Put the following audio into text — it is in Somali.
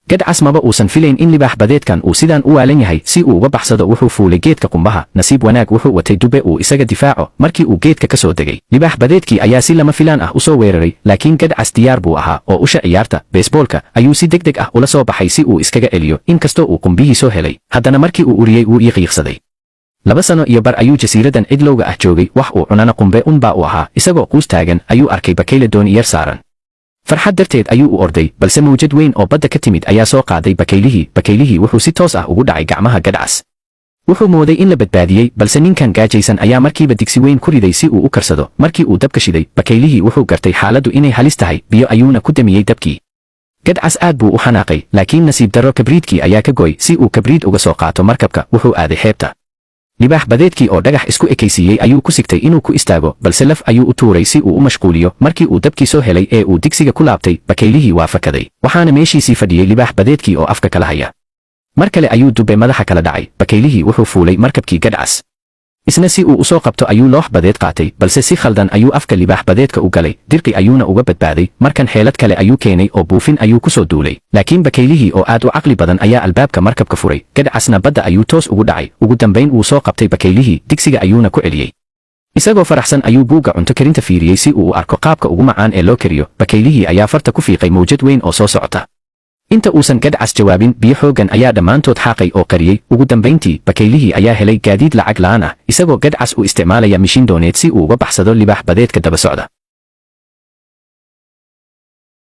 Gadhcas maba uusan filayn in libaax badeedkan uu sidaan u waalan yahay. Si uu uga baxsado, wuxuu fuulay geedka qumbaha. Nasiib wanaag, wuxuu watay dube uu isaga difaaco. Markii uu geedka ka soo degay, libaax badeedkii ayaa si lama filaan ah u soo weeraray, laakiin Gadhcas diyaar buu ahaa oo usha ciyaarta beesboolka ayuu si degdeg ah ula soo baxay si uu iskaga celiyo. Inkastoo uu qumbihii soo helay, haddana markii uu uriyey wuu yiqyiqsaday. 2 sano iyo bar ayuu jasiiradan cidlowga ah joogay, wax uu cunana qumbe unbaa u ahaa. Isagoo quus taagan ayuu arkay bakayle dooni yar saaran. Farxad darteed ayuu u orday, balse mawjad weyn oo badda ka timid ayaa soo qaaday bakaylihii. Bakaylihii wuxuu si toos ah ugu dhacay gacmaha Gadhcas. Wuxuu mooday in la badbaadiyey, balse ninkan gaajaysan ayaa markiiba digsi weyn ku riday si uu u karsado. Markii uu dabka shiday, bakaylihii wuxuu gartay xaaladdu inay halis tahay, biyo ayuuna ku damiyey dabkii. Gadhcas aad buu u xanaaqay, laakiin nasiib darro kabriidkii ayaa ka goy. Si uu kabriid uga soo qaato markabka, wuxuu aaday xeebta. Libaax badeedkii oo dhagax isku ekaysiiyey ayuu ku sigtay inuu ku istaago, balse laf ayuu u tuuray si uu u mashquuliyo. Markii uu dabkii soo helay ee uu digsiga ku laabtay, bakaylihii waa fakaday, waxaana meeshiisii fadhiyey libaax badeedkii oo afka kala haya. Mar kale ayuu dube madaxa kala dhacay. Bakaylihii wuxuu fuulay markabkii Gadhcas. Isna si uu u soo qabto ayuu loox badeed qaatay, balse si khaldan ayuu afka libaax badeedka u galay, dirqi ayuuna uga badbaaday. Markan xeelad kale ayuu keenay oo buufin ayuu ku soo duulay, laakiin bakaylihii oo aad u caqli badan ayaa albaabka markabka furay. Gadhcasna badda ayuu toos ugu dhacay. Ugu dambayn wuu soo qabtay bakaylihii, digsiga ayuuna ku celiyey. Isagoo faraxsan ayuu buugga cunto karinta fiiriyey si uu u arko qaabka ugu macaan ee loo kariyo. Bakaylihii ayaa farta ku fiiqay mawjad weyn oo soo socota. Inta uusan Gadhcas jawaabin, biyo xooggan ayaa dhammaantood xaaqay oo qariyey. Ugu dambayntii bakaylihii ayaa helay gaadiid lacag la'aan ah, isagoo Gadhcas u isticmaalaya mishiin dooneed si uu uga baxsado libaax badeedka daba socda.